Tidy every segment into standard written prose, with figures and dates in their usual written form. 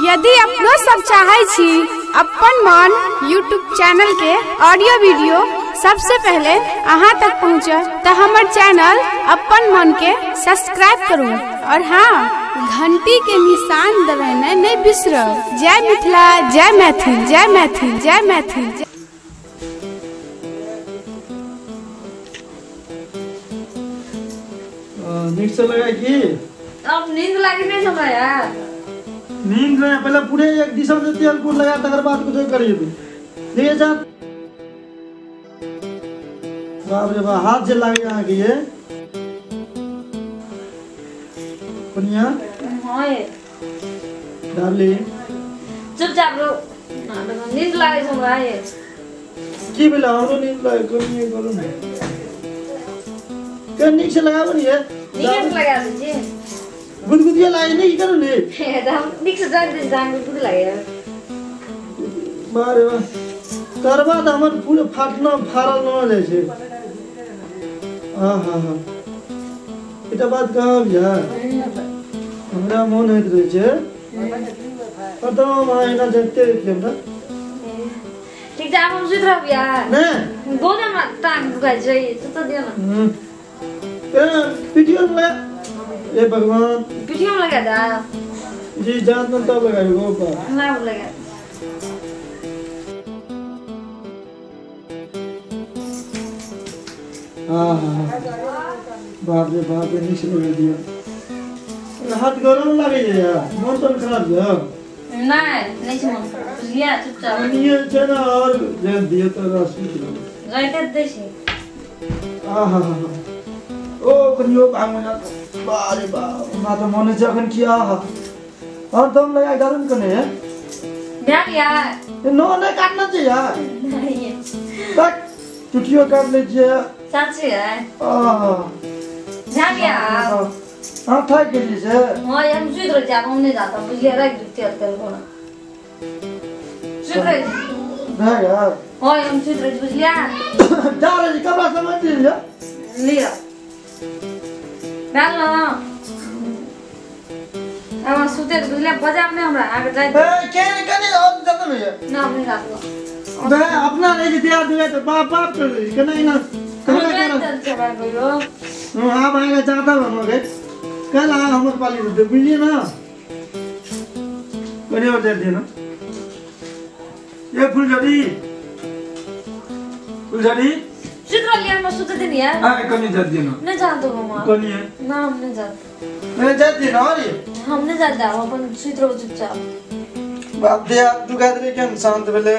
यदि अपनो सब चाहे छी अपन मन यूट्यूब चैनल के ऑडियो वीडियो सबसे पहले अहाँ तक पहुँचे तो हमर चैनल अपन मन के सब्सक्राइब करू और हाँ घंटी के निशान दबाना नहीं बिसरो। जय मिथिला, जय मैथिल, जय मैथिल, जय मैथिल। नींद से लगा की अब नींद लागी नहीं हमरा यार। नींद नहीं, पहले पूरे एक दिशा से तेल कुल लगा तकर बाद कुछ करिए तू। देखिए जा बाप रे बाप हाथ जे लागे यहाँ के ये कनिया। हां ये डार्लिंग चुपचाप रो ना नींद लागे छै हमरा ये की भेल हमरो नींद लागे कनिया करू ने के नीक से लगाबो नि ये नीक से लगा दे छी गुदगुदिया लागे नहीं करू ने त हम नीक से जान दे जान गुदगुदी लागे बारे बा करबा त हमर पूरे फाटना फारल न जाय छै। हां हां हां এটা बात कहब यार हमरा मन होइत रहै छै पर तो हम एना जते रहै हमरा। ठीक छै आब हम सुति रहब यार। नै बहुत हमरा टांग दुखाइ छै सुत दियौ न। ए वीडियो में ए भगवान वीडियो में लगा दा जी जान न तब लगाइबो बा ना लगा। हां हां बाप रे बाप रे निकल लगा दिया हाथ गरम लागे छै यार मन तो खराब छै। नहीं नहीं छै मन बुझलियै चुपचाप कनिए छै न और जे दियो त सुति रहू राइते दै छै। हां हां हां ओ कनियो भांग जा बारे बाप हमरा त मन छै अखन की आहा और दम लगा गरम कने है ध्यान यार ए नो नै काटना छै यार। नहीं तक चुटियो काट ले छियै साँचे है। आहा ध्यान यार हां थाक गेली से। हां हम सुति रह जाब हम नहीं जाता बुझलियै राख दू तेल तेल कोना सुति रह भए गेल। हां हम सुति रह बुझलियै जा रही कपड़ा समझ लियो लियो डाल न अब सुते बुझलियै बजाब नै हमरा आगे जाय ए के कनी और जत में ना हम नहीं जात बे अपना नहीं जे दिया दुए तो बाप बाप कर दे केना इना कना कना करो। हां भाई जाता हम गए कल आ हमर पाली दे बुझलिए ना कनी और दे दियो ना ये फुलझड़ी फुलझड़ी सुत रहलियै हम सुत दिन यार। हां कनी दे दियो ना नहीं जानतो हम कनी है ना हम नहीं जानते नहीं जात दियो ना अरे हम नहीं जानता हम अपन सुत रहो चुपचाप बाप दे दुखा दे के शांत भेले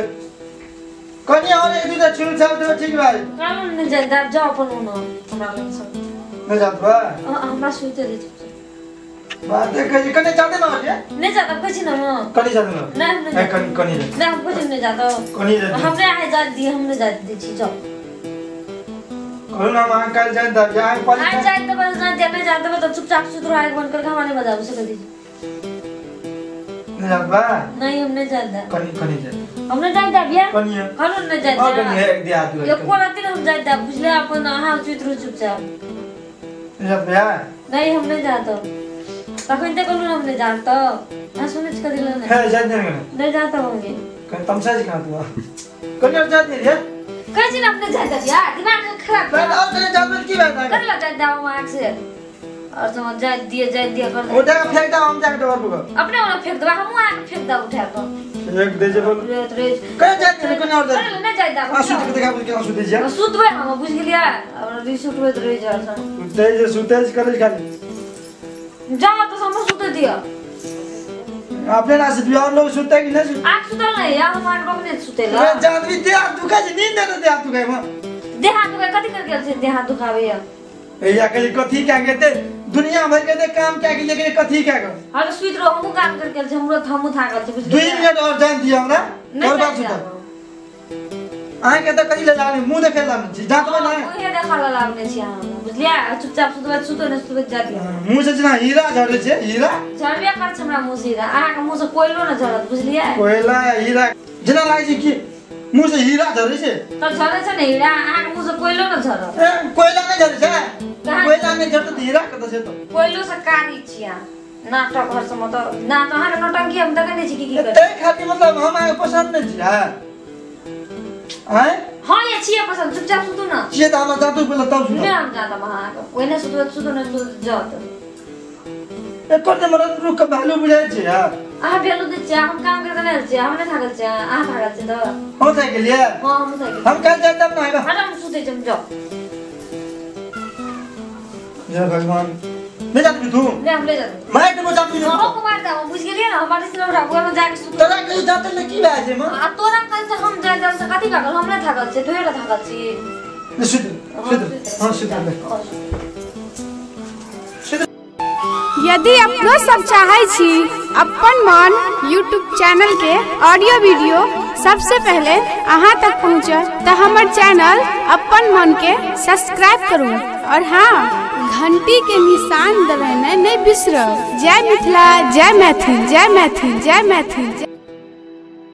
कनी और एक दुटा छिल छाल देबो ठीक भाई। हम नहीं जानता आप जाओ अपन ओना हमरा लग सब नहीं जात बा हमरा सुते दे चुपचाप बात देखे जी कनी जाते ना होले नहीं जाता कुछ ना हम कनी जाते ना नहीं नहीं कनी कनी नहीं हम कुछ नहीं जाता कनी जाते हमरे आए जात दी हमने जात दी छी जाओ कहू ना वहां कल जाए त जाए पाली आज जाए त बस जाए नहीं जाते तो चुपचाप सुत रहो आग बंद करके हमारे बजाओ से कर दीजिए नहीं जात बा। नहीं हम नहीं जाता कनी कनी जाते हमने जात भैया कनी है कनु नहीं जात और कनी है एक दे हाथ एक को रात हम जात बुझले अपन अहाँ सुत रहो चुपचाप नहीं जात भैया। नहीं हम नहीं जाता तखन ते कहलु हम नहीं जाता आ सुनै छी कदिल नहीं है जात नहीं नहीं जाता होंगे कनी तमसा जी खा तू कनी और जात नहीं रे कहै छी ना हम नहीं जाता यार दिमाग खराब कर और कनी जात में की बात है कनी जात दाव आँख से और तुम जात दिए कर ओ जाके फेंक दा हम जाके डबर पर अपने वाला फेंक दबा हम आँख फेंक दा उठा के एक दे जे बोल रे कनी जात नहीं कनी और जात नहीं जात दा आंसू के देखा बोल के आंसू दे जा सुतबै हम बुझ गेलियै और री सुतबै त रहि जा सुतै जे सुतै करे खाली जा तो हम सुते दिया अपने ना सुतबी और लोग सुतै कि नहीं आँख सुतल नहीं यार हम आँख रोकने सुतेला रे जादवी दे हाथ दुखा छै नींद दे दे हाथ दुखाय म देह हाथ दुखाय कथि कर गेल छै देह हाथ दुखावे या ए या के कथि क्या के दुनिया भर के दे काम क्या के लेके कथि क्या कर हां तो सुत रहो हमहु काम कर गेल छै हमरो हमहु थाकल छै बुझ 2 मिनट और जान दिया हमरा और बात सुत आइ के त कथि ले लाने मुंह देखे लाने छी जात में ना ओहे देखा ला लाने छी हम बुझलियै चुपचाप सुतबै सुतो न सुतबै जा दिया मुंह से जना हीरा झड़े छै हीरा झड़बे कर छै हमरा मुंह से हीरा अहाँ के मुंह से कोयलो न झड़त बुझलियै कोयला हीरा जना लागै छै कि मुंह से हीरा झड़े छै त झड़े छै ने हीरा अहाँ के मुंह से कोयलो न झड़त ए कोयला नै झड़े छै कोयला नै झड़त त हीरा कत छै त कोयलो से कारी छी अहाँ नाटक हर समय तो ना तो अहाँ के नौटंकी हम देखै नै छी की की करै। तै खातिर मतलब हम अहाँके पसंद नहीं छी। हां आय हां ये छियै पसंद, चुपचाप सुतू ना। छियै त हमरा जातू पहिले तब सुतू। नै हम जातब अहाँ के, ओहिने सुतबै त सुतू नै सुतू जात। एकर जे मरद रुक के वैल्यू बुझाइ छै। हां अहाँ वैल्यू दै छियै, हम काम करके नहि छियै, हम नहि थाकल छियै, अहाँ थाकल छियै तऽ। हम थाकि गेलियै? हां हम थाकि गेलियै। हम काल्हि जायब तब ना। हम सुतै छी, हम जाउ। जय भगवान। नहीं जात तू? नहीं हम ले जात। मार देबो जात तू। हां को मार देबो, बुझ गेलियै ना? हमारे से उठा बुआ जाके सुतू। तोरा कहियो जाते ले की भए छै मां? आ तोरा कल से हम जाय जाय से कथि भए गेल? हम नहि थाकल छियै, तोरे थाकल छी। ले सुत सुत। हां सुत ले। यदि अपनो सब चाहे छी अपन मन यूट्यूब चैनल के ऑडियो वीडियो सबसे पहले अहाँ तक पहुँचे तो हमर चैनल अपन मन के सब्सक्राइब करू और हाँ घंटी के निशान दबेनाइ नहीं बिसरब। जय मिथिला, जय मैथिल, जय मैथिल, जय मैथिल।